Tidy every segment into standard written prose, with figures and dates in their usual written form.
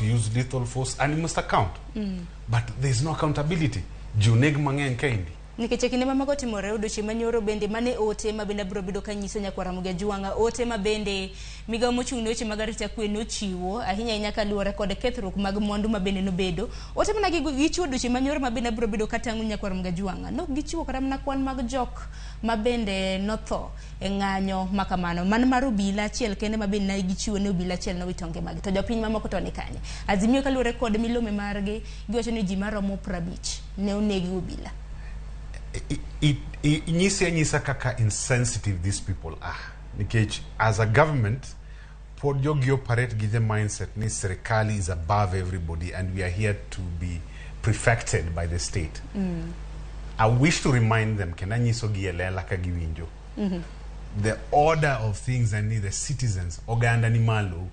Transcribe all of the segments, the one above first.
to use lethal force and you must account. But there is no accountability. Ji oneg mang'eny kaendi. Nikech e kinde ma mago timore, odiochieng' manyoro bende mane ote ma bende abiro bedo kanyiso nyakwar Ramogi Ajwang'a, ote ma bende migawo mochung' ne weche mag arita kwe nochiwo, ahinya ahinya kaluwore kod kethruok mag mwandu ma bende nobedo. Ote mana gichiwo odiochieng' manyoro ma bende abiro bedo katang'o nyakwar Ramogi Ajwang'a. Nok gichiwo kata mana kwan mag jok ma bende notho e ng'anyo ma kamano. Man mar obila achiel kende ma bende ne gichiwo ne obila achiel nowito ngimagi. To jopiny mamoko to ni kanye? Azimio kaluwore kod milome margi, giwacho ni ji maromo 50 ne onegi obila. Nyisi anyisa kaka insensitive these people are. Nikech as a government, pod jogi operate gi the mindset ni serikali is above everybody and we are here to be prefected by the state. I wish to remind them, kendo anyisogi e lela ka giwinjo. The order of things and the citizens, oganda ni malo.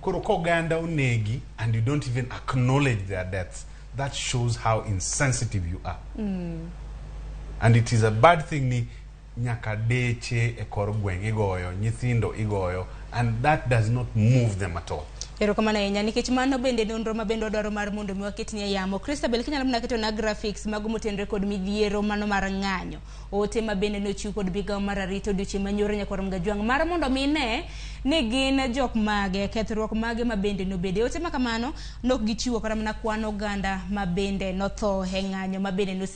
Koro ka oganda onegi and you don't even acknowledge their deaths, that shows how insensitive you are. And it is a bad thing ni nyaka deche e kor gweng' igoyo, nyithindo igoyo, and that does not move them at all. Erokamano ahinya nikech mano bende nonro ma bende wadwaro mar mondo mi waketni e yamo. Christabel, kinyalo mana keto na graphics mago motenore kod midhiero mano mar ng'anyo. Ote ma bende nochiw kod migawo mar arita odiochieng' manyoro nyakwar Mgajwang' mar mondo mi ne ni gin jok mage, kethruok mage ma bende nobede. Ote ma kamano nok gichiwo kata mana kwan oganda ma bende notho e ng'anyo ma bende nose